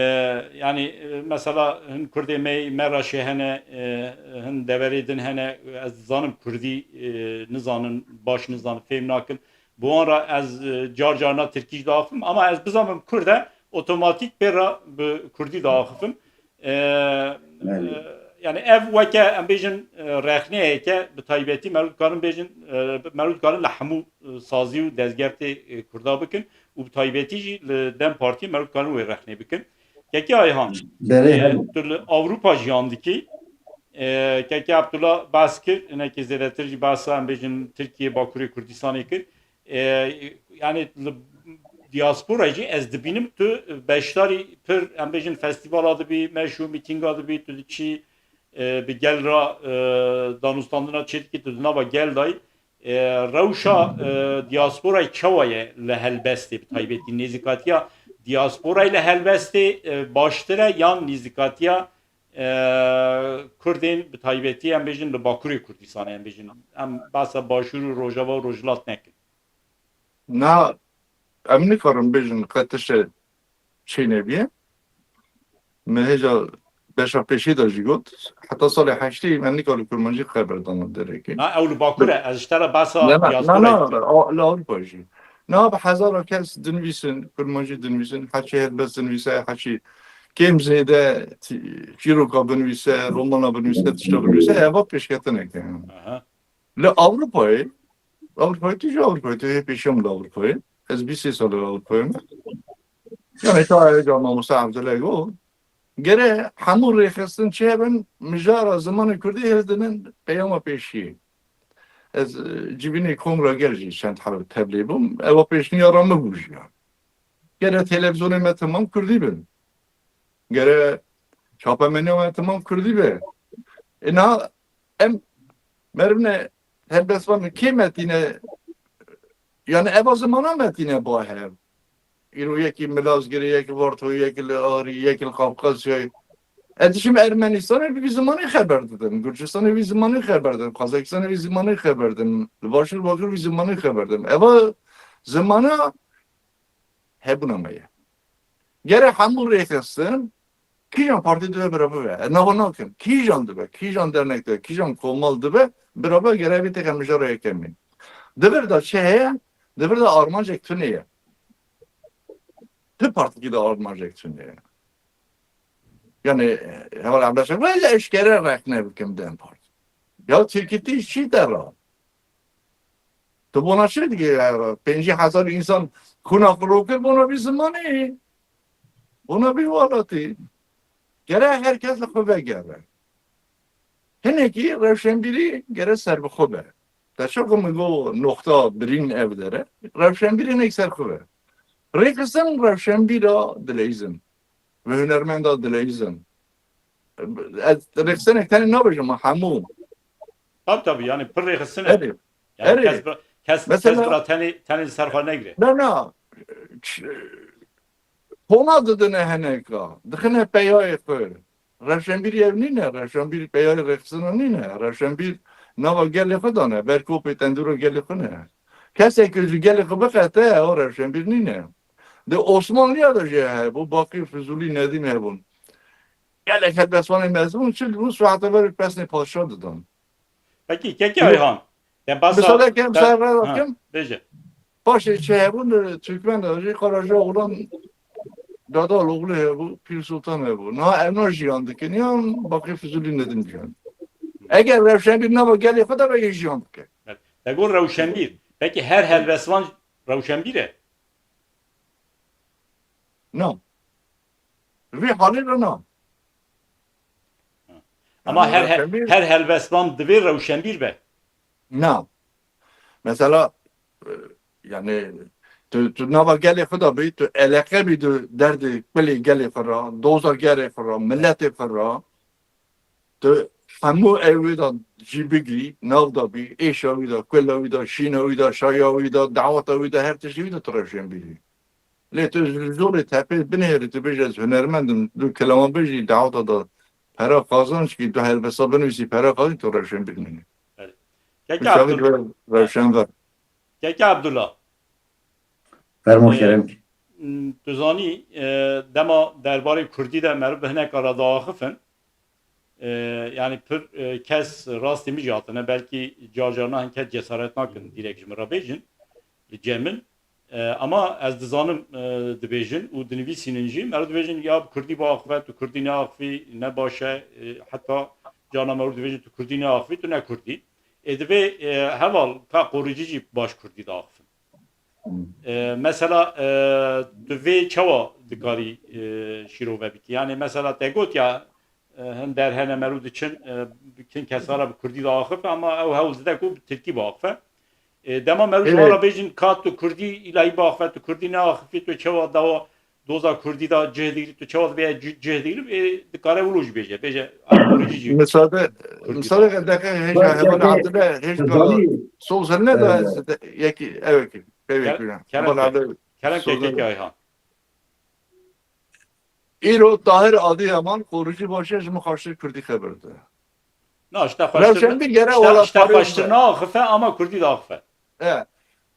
yanî, e, mesela hin kurdê me, me re şê hene, e, hin deverê din hene, ez dizanim kurdî, e, nizanin, baş nizanin, fêm nakin. Bi wan re ez, e, car carna tirkî jî diaxifim, ama ez bizanbim kurd e, otomatîk pê re bi kurdî diaxifim. E, Belê. e, yani ev weke, em bêjin, e, rexneyeke bi taybetî me dikarin bêjin, e, me dikarin li hemû, e, sazî û dezgertê, e, kurda bikin û bi taybetî jî li DEM Partî me dikarin wê rexnê bikin. Kekê Ayhan, Belê, e, helbet. tu li Ewropa jiyan dikî. E, Kekê Abdullah behs kir, hinekî zêdetir jî behsa, em bêjin, Tirkiye, Bakurê Kurdistanê kir. E, yani li diaspora jî ez dibînim tu beşdarî pir, em bêjin, festîvala dibî, meşû mîtînga dibî, tu diçî, e, bi gel re, e, danûstandina çêdikî tu di nava gel dayî. E, rewşa, e, diasporayê çawa ye li helbestê bi taybetî? Nêzîkatiya diasporayê li helbestê, e, baştir e yan nêzîkatiya, e, Kurdên bi taybetî em bêjin li Bakurê Kurdistanê em bêjin? Em behsa Başûr û Rojava û Rojhilat nekin. Na, em nikarin bêjin qe tişte çênebiye. Me hêja beşa pêşî de jî got, heta salê heştê me nikarî kurmancî xeber dana derekê. Na, ew li Bakur e, ez ji te re behsa diasporayê dikim. Li Ewropa jî. Niha bi hezara kes dinivîsin, kurmancî dinivîsin, heçî helbest dinivîse, heçî kêm zêde çîroka binivîse, romana binivîse, tişta binivîse, eva pêşketineke. Li Ewropayê, Ewropayê tu ji Ewropayê, tu hê pêşiya min li Ewropayê. Ez bîst sê sal li Ewropayê me. Yani ta hêja mamoste Evdilay got, gere hemû rêxistin çi hebin, mijara zimanê kurdî hildinin peyama pêşiyê. Ez, e, civînê kongra gel jî çend heb tevlê bûm. Eva pêşniyara min bû jî. Gere televîzyonê me temam kurdî bin. Gere çapemeniya me temam kurdî be. Ina em merivne helbestvan kê metîne, yani eva zimana metîne ba hev. Îro yekî Milazgirê, yekî Vartoyê, yekî li Arî, yekî li Qafqasyayê. Ez dişim Ermenistanê bi vî zimanê xeber didim. Gurcistanê vî zimanê xeber didim. Qazakistanê vî zimanê xeber didim. Li Başûr Bakur vî zimanê xeber didim. Eva zimana hebûna me ye. Gere hemû rêxistin, kîjan partî dibe bira bibe. Ez nava nakim. Kîjan dibe, kîjan dernek dibe, kîjan komal dibe, bira bibe gere vê têxe mijara yekemîn. Di vir de çi heye? Di vir de armancek tune ye. Ti partîkî de armancek tune ye. Yani, heval Ebleşek, ez eşkere rexne bikim DEM Parti. Ya Tirkî tî çi te ra? Tu bona çi dikî? Pêncî hezar însan xûna xwe rokir bona vî zimanî. Bona vî welatî. Gere her kes li xwe vegere. Hinekî rewşenbîrî gere serbixwe be. Te çaku min got noxta birîn ev dere. Rewşenbîrî hinek ser xwe be. Rêxistin rewşenbîra dileyîzin. Ve hunermenda dileyîzin. Ez rêxistinek tenê nabêjim, ma hemû. Tabii tabii, yani pir rêxistin e. Erê. Yani Erê. Kes, kes, kes Mesela bira tenê, tenê li ser xwe negire. Na, na. Ç-, Koma didine heneka. Dixine peyayê xwe. Rewşenbîrî ev nîne. Rewşenbîr peyayê rêxistina nîne. Rewşenbîr nava gelê xwe dane. Ber kopê tendûra gelê xwe ne. Kesê ku ji gelê xwe biqete, o rewşenbîr nîne. Di Osmanliya de jî hebû, Baqî, Fizûlî, Nedîm hebûn. Gelek helbestvanê mezin bûn, çi dibûn, saete ver pesnê padşah didan. Peki, kekê Ayhan. Te basa... Misale kem, te, ser re ha, kim? Bêje. Paşê çi hebûn, Türkmen de jî Karaca Oğlan, Dadal oğlu hebû, Pîr Sultan hebû. Niha evna jiyan dikin, yan Baqî, Fizûlî, Nedîm jiyan. Eger rewşenbîr nava gelê xwe de be, yê jiyan dike. Evet. Te got rewşenbîr. Peki her helbestvan rewşenbîr e? Na. Vî halê re na. Ama her, her, her helbestvan divê rewşenbîr be. Na. Mesela, e, yani tu, tu nava gelê xwe de bî, tu eleqe bî tu derdê kulê gelê xwe re, doza gelê xwe re, miletê xwe re. Tu hemû ew wê de jî bigirî, nav de bî, êşa wî de, kula wî de, şîna wî de, şaya wî de, daweta wî de, her tiştê wî de tu rewşenbîrî. Lê tu ji zorê tepê binêrî, tu bêjî ez hunermend im, du kilama bijî, daweta de pera qazanç kî, du helbesta binivîsî, pera qazanç, tu rewşenbîr nînî. Keke Abdullah. Rewşenver. Keke Abdullah. Fermo kerem. Tu zanî, e, dema derbarê kurdî de meriv bi hineka re diaxifin, e, yani pir, e, kes rastî min jî hatine, belkî car carna hin kes cesaret nakin direkt ji min re bêjin, li cem min. E, ama ez dizanim, e, dibêjin û dinivîsînin jî. Meriv dibêjin ya bi kurdî biaxife, tu kurdî neaxifî, ne baş e, e, heta carna meriv dibêjin tu kurdî neaxifî, tu ne kurdî. Ê divê, e, heval ka qoricî jî baş kurdî diaxifin. E, mesela, e, tu vê çawa dikarî, e, şîrove bikî? Yani mesela te got ya, e, hin der hene meriv diçin, e, kin kesa re bi kurdî diaxife, ama ew hewl dide ku bi tirkî biaxife. E, dema meriv ji wan re bêjin ka tu kurdî îlayî biaxife, tu kurdî neaxifî, tu çawa dawa doza kurdî de cih digirî, tu çawa dibê cih, cih digirî, ê, dikare wilo jî bêje. Bêje, a, koricî jî. Misade, kurdî misade de. Ke deke hêja heval hatine, hêj ka soz hene de, e, yekî, ew yekî, peyvê kuyran. Kerem, kerem, kerem, soz ke, ke, hene. Ayhan. Îro Tahir Adiyaman, koricî baş e, ji min xaştir kurdî xeber de. Na, işte xweştir, rewşenbîr gere işte, welatparêz işte xweştir be. Naxife, ama kurdî daxife. E,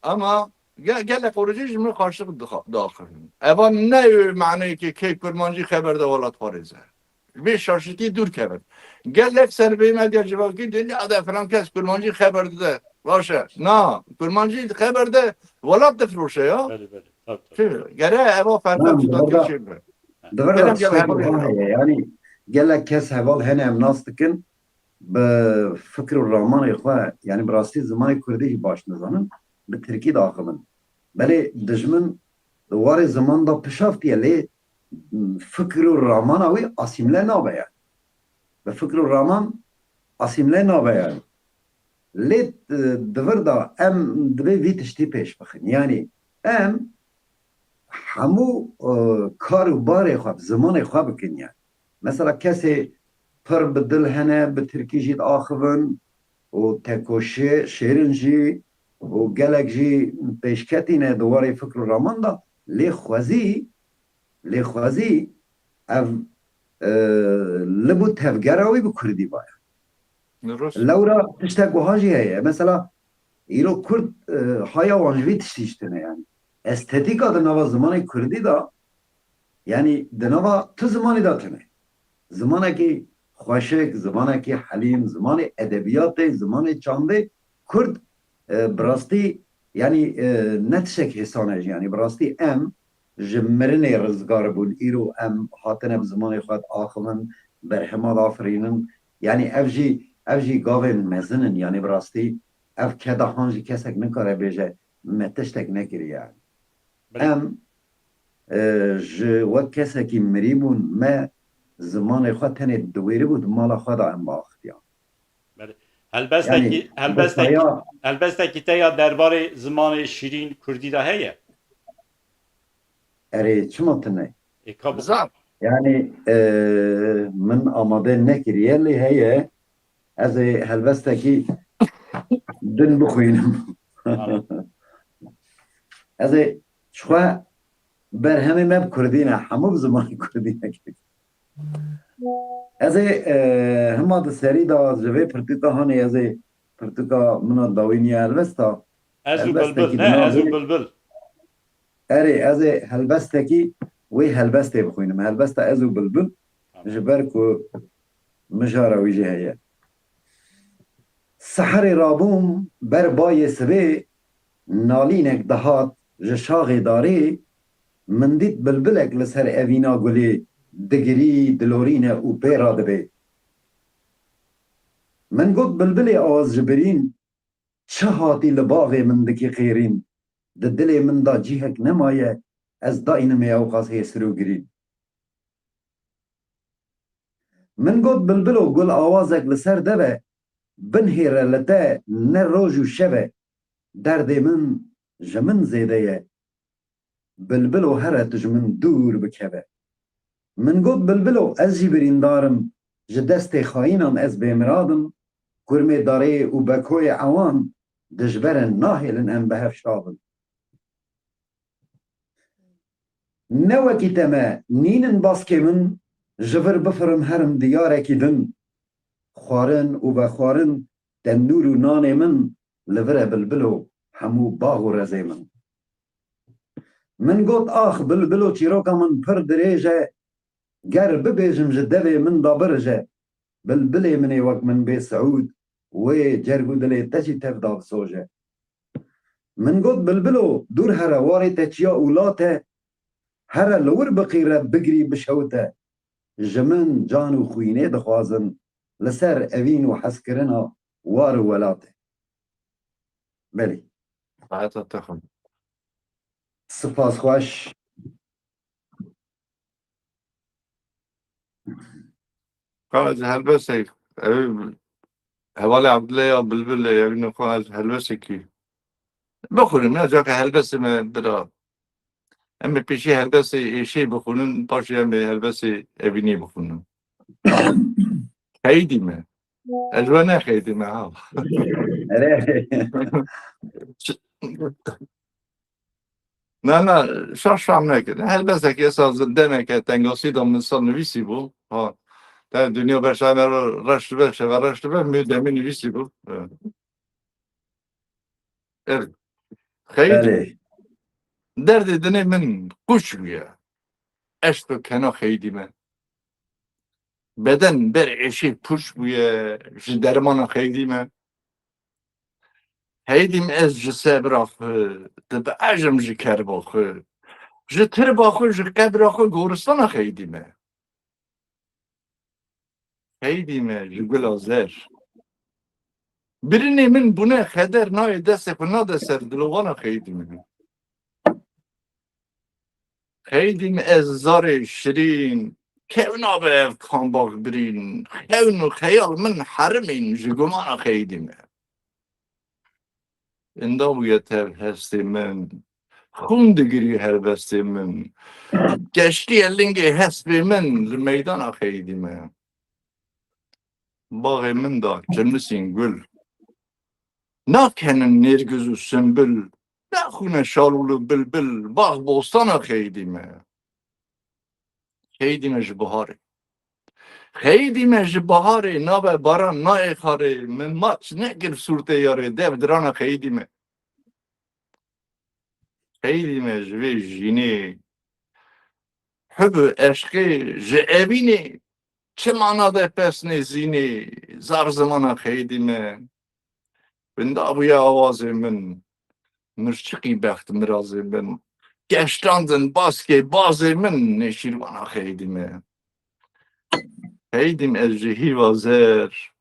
ama ge-, gelek koricî ji min xaştir dixa-, daxivin. Eva ne maneyê ke kê kurmancî xeber de welatparêz e. Vê şaşitî dûr kevin. Gelek ser vê medya civakî dê, ya de filan kes kurmancî xeber dide. Baş e. Na, kurmancî xeber de welat difiroşe ya. Belê, belê. Tabii, tabii. Çi? Gere eva ferqa çi dakir çi be. Di vir de tiştek wiha heye. Yanî gelek kes heval hene em nas dikin, bi fikr û ramanê xwe, yanî bi rastî zimanê kurdî jî baş nizanin, bi tirkî diaxivin. Belê dijmin di warê ziman de pişaftiye, lê fikr û ramana wî asîmle nabe yanî. Bi fikr û raman asîmle nabe yanî. Lê, e, di vir de em divê vî tiştî pêş bixin. Yanî em hemû, e, kar û barê xwe bi zimanê xwe bikin yanî. Mesela kesê pir bi dil hene, bi tirkî jî diaxivin û tekoşê şêrin jî û gelek jî pêşketî ne di warê fikr û raman de, lê xwezî, lê xwezî ev, e, lib û tevgera wî bi kurdî baye. Lewra tiştek wiha jî heye. Mesela îro kurd, e, haya wan ji vî tiştî jî tune yanî. Estetîka di nava zimanê kurdî de, yanî di nava tu zimanî de tune. Zimanekî xweşik, zimanekî helîm, zimanê edebiyatê, zimanê çandê kurd, e, bi rastî, yanî, e, ne tiştek hêsan e jî. Yanî bi rastî em ji mirinê rizgar bûn. Îro em hatine bi zimanê xwe diaxivin, berhema diafirînin. Yanî ev jî, ev jî gavên mezin in. Yanî bi rastî ev keda han jî kesek nikare bêje me tiştek nekiriye. Belê. Em, e, ji wek kesekî mirî bûn, me zimanê xwe tenê diwêribû, di mala xwe de em biaxiviyan. Belê. Helbestekî, yanî, helbestekî, helbestekî te ya derbarê zimanê şîrîn kurdî de heye? Erê, çima tune? Ê, ka bi- Zaf. Yanî, e, min amade nekiriye, lê heye. Ez ê helbestekî din bixwînim. Tamam. Ez ê ji xwe berhemê me bi kurdî ne, hemû bi zimanê kurdî ne. Ez ê, e, hima di serî de ji vê pirtûka hanê ez ê pirtûka min a dawî niya helbesta. Ez û helbestekî Bilbil, ne, ez û Bilbil. Erê, ez ê helbestekî wê helbestê bixwînim. Helbesta Ez û Bilbil, tamam, ji ber ku mijara wî jî heye. Seherê rabûm ber bayê sibê, nalînek dihat ji şaxê darê, min dît bilbilek li ser evîna gulê digirî, dilorîne û pê radibê. Min got, bilbilê awaz ji birîn, çi hatî li baxê min dikî qêrîn, di dilê min de cihek nemaye, ez daynim ê ewqas hêsir û girîn. Min got, bilbilo, gul awazek li ser dev e, binhêre li te ne roj û şev e, derdê min ji min zêde ye. Bilbilo, here tu ji min dûr bikeve. Min got, bilbilo, ez jî birîndar im, ji destê xayînan ez bêmirad im, kurmê darê û bekoyê ewan dijber in, nahêlin em bi hev şa bin. Ne wekî te me nînin baskê min, ji vir bifirim herim diyarekî din. Xwarin û vexwarin, tenûr û nanê min li vir e bilbilo, hemû bax û rezê min. Min got, ax, bilbilo, çîroka min pir dirêj e, ger bibêjim ji devê min de birije, bilbilê min ê wek min bê siûd, wê cerg û dilê te jî tev de bisoje. Min got, bilbilo, dûr here, warê te çiya û lat e, here li wir biqîre, bigirî, bişewite. Ji min can û xwînê dixwazin li ser evîn û hezkirina war û welatê. Belê. Hayata te xwe. Spas xweş. Ka ez helbestek, ew hevalê Abdulê ya Bilbil e, evîna xwe ez helbesekî bixwînim, ya caka helbestê me bira. Em ê pêşî helbestê êşê bixwînin, paşê em ê helbestê evînê bixwînin. Xeydî me. Ez we nexeydî me ha. Erê. Na, na, şaş fam nekir. Helbestekî esa demeke tengasî de min sa nivîsî bû. Ha. Te dinya berşa me reş dibe, şeve reş dibe, mi demî nivîsî bû. Evet. Evet. Xeydî. Erê. Derdê dinê min qûç bûye. Eşq û kena xeydî me. Beden ber êşê pûç bûye, ji dermana xeydî me. Xeydî me ez ji sebra xwe, dibehecim ji kerba xwe. Ji tirba xwe, ji qebra xwe goristana xeydî me. Xeydî me ji gula zer. Birinê min bûne xeder nayê destê xwe nade ser dilovana xeydî me. Xeydî me ez zarê şirîn, kew nabe ev kambax birîn. Xewn û xeyal min herimîn ji gumana xeydî me. Inda bûye tev hestê min. Xûn digirî helbestê min. Geştiye lingê hespê min li meydana xeydî me. Baxê min da çimlisîn gul. Nakenin nêrgiz û simbul. Naxwîne şalûl û bilbil. Bax bostana xeydî me. Xeydî me ji biharê. Xeydî me ji biharê, nabe baran nayê xarê, min maç nekir sûrtê yarê, dev dirana xeydî me. Xeydî me ji vê jînê, hub û eşqê ji evînê, çi mana de pes nêzînê, zar zimana xeydî me. Winda bûye awazê min, mirçiqî bext mirazê min. Geştandin baskê bazê min, nêşîrvana xeydî me. Xeydî me ez ji hîva zer,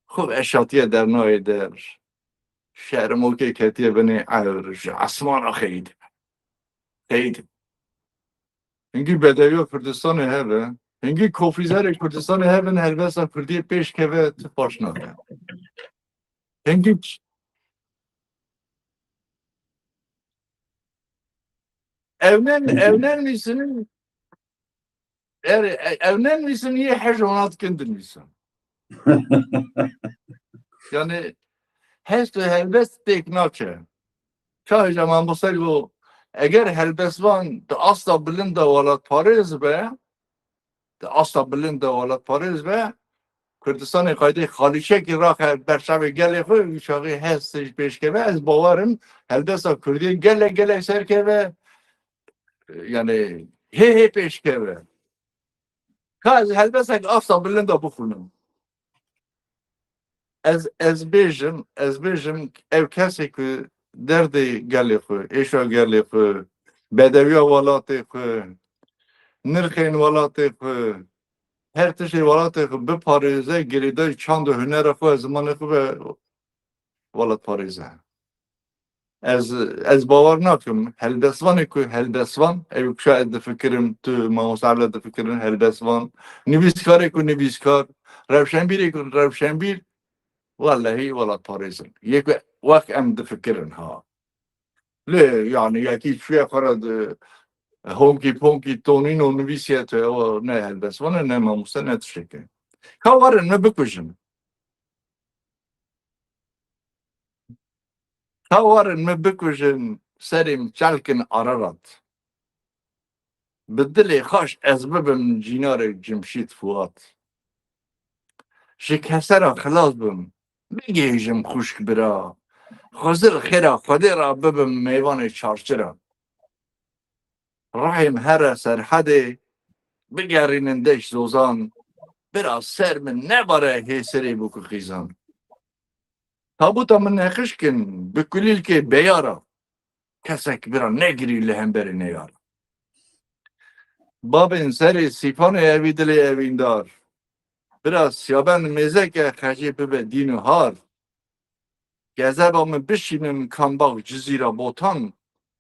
xwe veşatiye dernayê der. Şermokê ketiye binê ewr, ji esmana xeydî me. Xeydî. Hingî bedewiya Kurdistanê hebe, hingî kofîzerê Kurdistanê hebin, helbesta Kurdiyê pêş keve, tu paş nake. Hingî ç-, ew ne, ew nenivîsinin, er, ew nenivîsin yê hej ona dikin dinivîsin. Yani hest û helbest têk naçe. Şahê Cemal Musel got, eger helbestvan di asta bilind de welatparêz be, di asta bilind de welatparêz be, Kurdistanê qaydê xalîçekî raxe ber çavê gelê xwe, wî çaxê hest ji pêş keve, ez bawer im helbesta Kurdiyê gelek gelek ser keve, yani hê hê pêş keve. Ka ez helbestek asta bilind de bixwînim. Ez, ez bêjim, ez bêjim, ew kesê ku derdê gelê xwe, êşa gelê xwe, bedewiya welatê xwe, nirxên welatê xwe, her tiştê welatê xwe biparêze, girêdayî çand û hunera xwe, zimanê xwe be, welatparêze. Ez, ez bawer nakim, helbestvanê ku helbestvan, ew kuşa ez difikirim, tu mamoste Evla difikirin, helbestvan, nivîskarê ku nivîskar, rewşenbîrê ku rewşenbîr, wellehî welatparêz in. Yê ku wek em difikirin ha. Lê, yani, yekî çûye xwe re di honkî ponkî tonîn û nivîsiye tu, ew ne helbestvan e, ne mamoste, ne tiştekî. Ka werin, me bikujin. Ka werin min bikujin, serê min çelkin Ararat. Bi dilê xweş ez bibim cînarê Cimşîd Fuat. Ji kesera xilas bim, bigihîjim xwişk bira. Xwezir xêra Xwedê re bibim mêvanê çarçira. Rehê min here Serhedê, bigerînin deşt zozan. Bira ser min nebare hêsirê bûk û xîzan. Tabuta min nexişkin bi kulîlkê beyara. Kesek bira negirî li hemberê neyara. Babên serê sîpanê evî dilê evîndar. Bira siyaben mêzeke xecê bibe dîn û har. Gezeba min bişînin Kambax, Cizîra, Botan.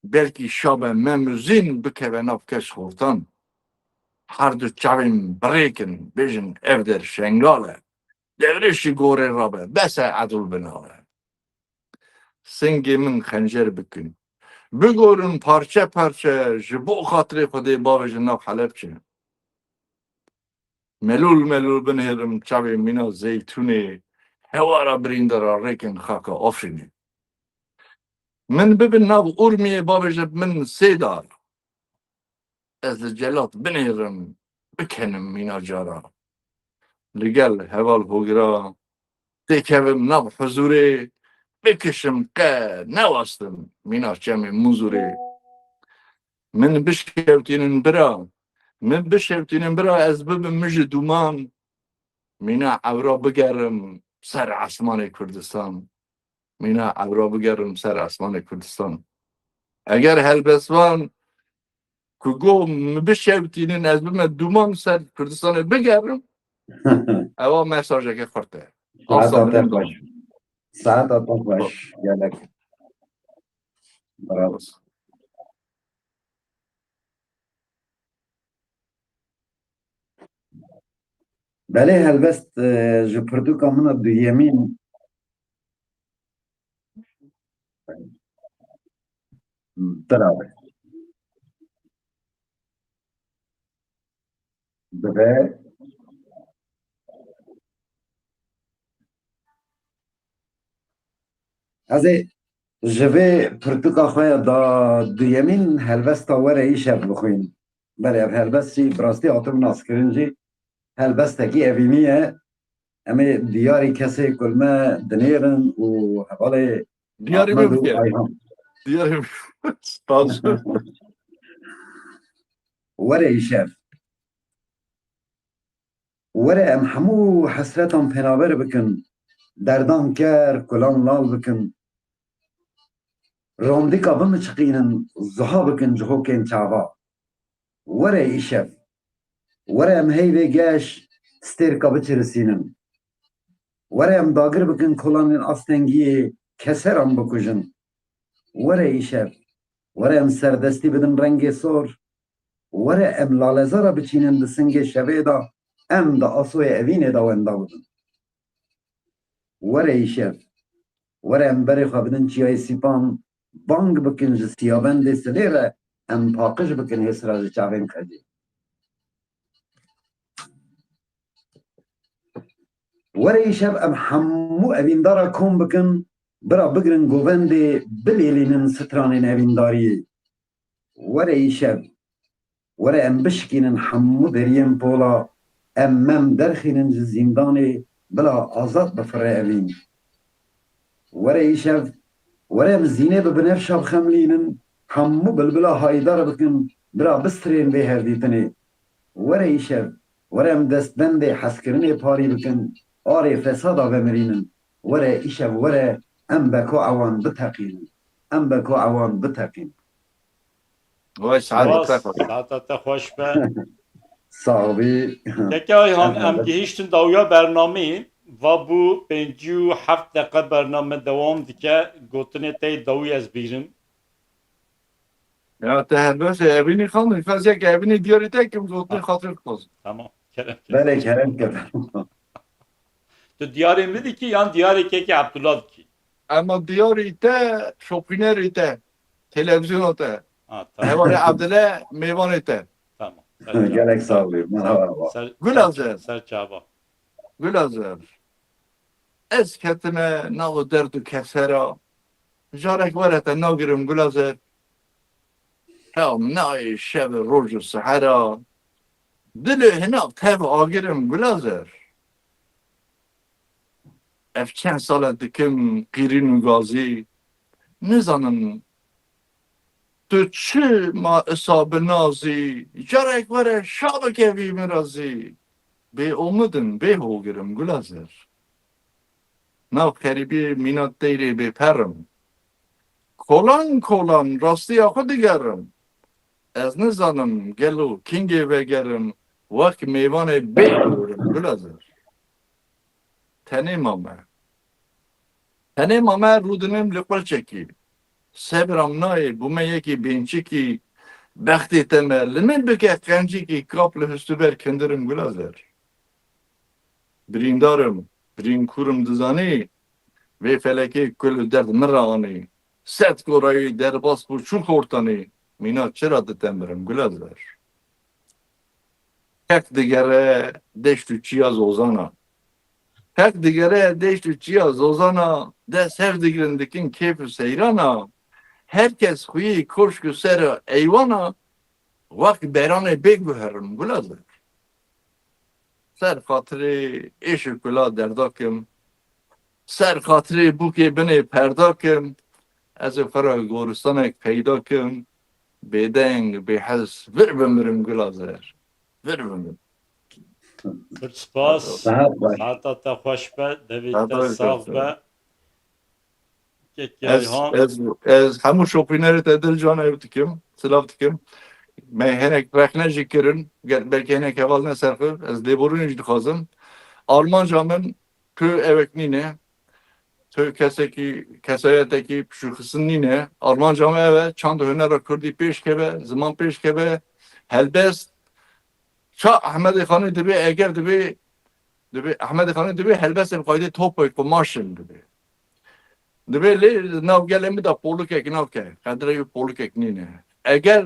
Belkî şabe Mem û Zîn bikeve nav keş xortan. Her du çavên birêkin, bêjin ev der Şengal e. Dewrêşî gorê rabe, bes e edil binare. Singê min xencer bikin. Bigorin parçe parçe ji bo xatirê Xwedê bavêjin nav Helebçe. Melûl melûl binêrim çavê mîna zeytûnê, hewara birîndara rêkin xaka Afrînê. Min bibin nav Urmiyê bavêje bi min sê dar. Ez li celat binêrim, bikenim mîna cara. Li gel heval hogira têkevim nav huzûrê, bikişim qe newastim mîna çemê Mûzûrê. Min bişewtînin bira, min bişewtînin bira, ez bibim min ji dûman, mîna ewra bigerim ser esmanê Kurdistan. Mîna ewra bigerim ser esmanê Kurdistan. Eger helbestvan ku go min bişewtînin ez bime dûman ser Kurdistanê bigerim, ewa mesajeke xurt e. Saeta te xweş. Saeta te xweş. Gelek. Bravo. Belê helbest, e, ji pirtûka min a duyemîn. Birabe. Dibe. Ez ê ji vê pirtûka xwe ya da duyemîn helbesta Were Îşev bixwînim. Belê ev helbest jî bi rastî hatim naskirin jî helbestekî evînî ye. Em ê diyarî kesê ku li me dinêrin û hevalê Diyarî Ahmed û bike. Ayhan. Diyarî bike. Spas. Were Îşev. Were em hemû hesretan pênaber bikin, derdan ker, kulan lal bikin. Rondîka bimiçiqînin, ziha bikin cihokên çava. Were Îşev. Were em heyvê geş, stêrka biçirisînin. Were em dagir bikin kolanên astengiyê, keseran bikujin. Were Îşev. Were em serdestî bidin rengê sor. Were em lalezara biçînin di singê şevê de, em di asoyê evînê de wenda bibin. Were Îşev. Were em berê xwe bidin çiyayê Sîpan, bang bikin ji siyabendê silê re, em paqij bikin hêsira ji çavên xecê. Were Îşev em hemû evîndara kom bikin, bira bigirin govendê, bilêlînin stranên evîndariyê. Were Îşev, were em bişkînin hemû deriyên pola, em mem derxînin ji zîndanê, bila azad bifire evîn. Were Îşev, were em zînê bi binevşa bixemlînin, hemû bilbila hayîdar bikin, bira bistirên vê hevdîtinê. Were Îşev, were em destbendê hezkirinê parî bikin, arê fesada vemirînin. Were Îşev, were em beko ewan biteqînin. Em beko ewan biteqînin. Vay, saet Spas, te xweş. Saeta te xweş be. Sax bî. Keke Ayhan, em gihîştin dawiya bernameyê. Va bû pêncî û heft deqe bername dewam dike. Gotinê te yê dawî ez bîrim. Ya te helbest e, evînî xandin. Xaziyek evînî diyarî te kim gotinê xatir xwaz. Tamam. Kerem, kerem. Belê, kerem ke. Tu diyarê min dikî yan diyarê kekê Abdullah dikî? Ema diyarî te, şopînerî te, televîzyona te. Ha, tamam. Hevalê Abdile mêvanê te. Tamam. Gelek sağ olun. Merhaba. Ser, Gulazer. Ser çava. Gulazer. Ez ketime nav derd û kesera. Carek were te nagirim Gulazer. Ew nayê şev roj û sehera. Dilê hina tev agirim Gulazer. Ev çend sal e dikim qîrîn û gazî. Nizanim tu çi ma isa bi nazî. Carek were şa bikevî min razî. Bê omidim, bê hogirim Gulazer. Nav xerîbiyê mîna teyrê bêperim. Kolan kolan rastiya xwe digerim. Ez nizanim gelo kingê vegerim, wek mêvanê bê bigirim Gulazer. Tenê mame. Tenê mame rûdinim li qulçekî. Sebram nayê, bûme yekî bênçikî, bextê te me li min bike qencikî, kap li hustûber kindirim Gulazer. Birîndarim, birînkûrim dizanî, vê felekê kul û derd min re anî. Sed korayî derbas bû çû xortanî, mîna çira dite mirim gula zer. Kek digere deşt û çiya zozana. Kek digere deşt û çiya zozana, dest hev digirin dikin kêf û seyrana. Her kes xwî koşk û ser eywana, wek beranê bêg guherim gula zer. Ser xatirê êş û kula derda kim, ser xatirê bûkê binê perda kim, ez ê xwe re goristanek peyda kim, bêdeng, bêhez, vir bimirim gula zer. Vir bimirim. Pir spas. Saet baş. Saeta te xweş be, devê Saeta te xweş sax be. be. Kekê Ez, Ayhan. ez, ez hemû şopînerê te dil can ew dikim, silav dikim. Me hinek rexne jî kirin, gel-, belkî hinek heval ne ser xwe, ez lêborînê jî dixwazim. Armanca min tu ewek nîne, tu kesekî, kesayetekî pişûxistin nîne. Armanca min ew e, çand û hunera kurdî pêş keve, ziman pêş keve, helbest. Ça Ehmedê Xanê dibê, eger dibê, dibê, Ehmedê Xanê dibê helbestên xwedê topê qumaşin dibê. Dibê lê nav gelê min de polukek nake, qedrê wî polukek nîne. Eger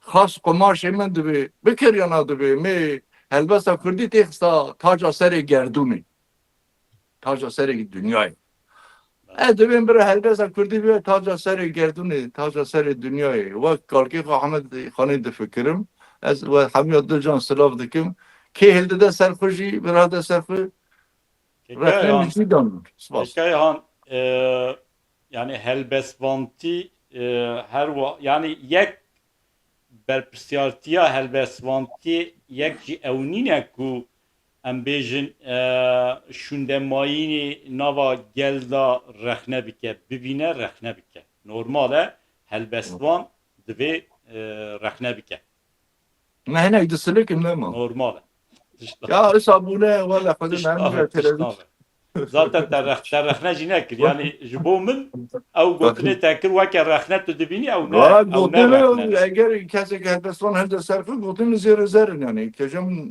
xas qumaşê min dibê, bikir yana dibê, me helbesta kurdî têxista taca serê gerdûnê. Taca serê dinyayê. Ez dibêm bira helbesta kurdî bibe taca serê gerdûnê, taca serê dinyayê. Wek kalkê xwe Ehmed Xanê difikirim. Ez we hemiya dil can silav dikim. Kê hildide ser xwe jî, bira de ser xwe. Kekay Rexne Han, min jî dan. Spas. Kekay Han, e, yani helbestvantî, e, her wa-, yani yek berpirsiyartiya helbestvantiyê yek jî ew nîne ku em bêjin, e, şûndemayînê nava gel de rexne bike, bibîne rexne bike. Normal e, helbestvan divê, e, rexne bike. Me hinek disilik in nema. Normal e. Tişta Ya, isa bûne, wele xwedê Tişta, mermî tişta televîz. Zaten te rex-, te rexne jî nekir. Yani ji bo min ew gotinê te kir weke rexne tu dibînî ew ne, Valla ew ne gotinê rexne. Eger kesek helbestvan hilde ser xwe gotinê zêre zerin yani. Kecem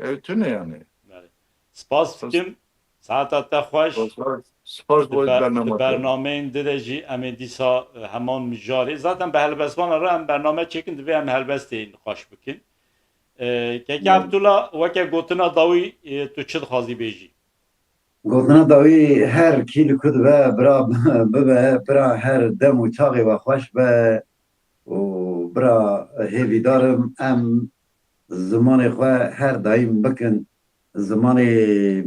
ew tune yani. Belê. Spas dikim. Saeta te xweş. Spas, spas Di bo be-, bernama di te. Bernameyên di de jî em ê dîsa, e, heman mijarê. Zaten bi helbestvan re em bername çêkin, divê em helbestê nîqaş bikin. E, Keke Belê. Abdullah, weke gotina dawî, e, tu çi dixwazî bêjî? Gotina dawî her kî li ku dibe, bira bibe, bira her dem û çaxê we xweş be û bira hêvîdar im em zimanê xwe her daîm bikin zimanê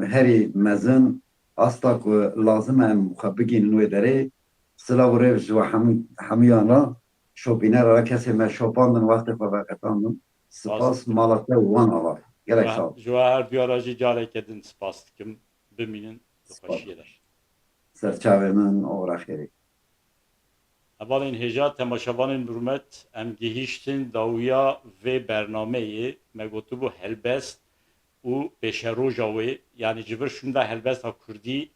herî mezin, asta ku lazim e em xwe bigihînin wê derê. Silav û rêv ji we hemû, hemûyan re. Şopînera re kesê me şopandin, wextê xwe veqetandin. Spas Spas dikim. Mala te û wan ava. Gelek Ji we, sağ ol. Ji we her duya re jî careke din spas dikim. Bimînin di Spas. Xweşiyê de. Serçavê min, oxira xêrê. Hevalên hêja, temaşevanên bi hurmet, em gihîştin dawiya vê bernameyê. Me gotibû helbest û pêşeroja wê, yanî ji vir şûnda helbesta kurdî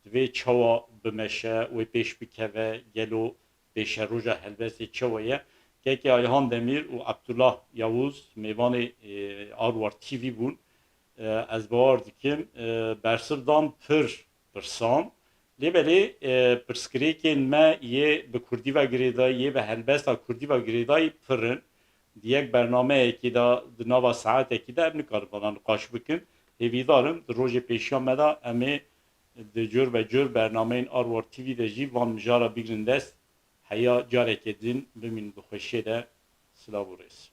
divê çawa bimeşe, wê pêş bikeve, gelo pêşeroja helbestê çawa ye? Kekê Ayhan Demîr û Abdullah Yavuz mêvanê, e, Arwar T V bûn. E, ez bawer dikim, e, bersiv dan pir pirsan. Lê belê, e, pirsgirêkên me yê bi kurdî ve girêdayî, yê bi helbesta kurdî ve girêdayî pir in. Di yek bernameyekî de, di nava saetekî de em nikarin vana niqaş bikin. Hêvîdar im, di rojê pêşiya me de em ê di cur be cur bernameyên Arwar T V de jî van mijara bigrin dest. Heya careke din bimînin bi xweşiyê de. Silav û rêz.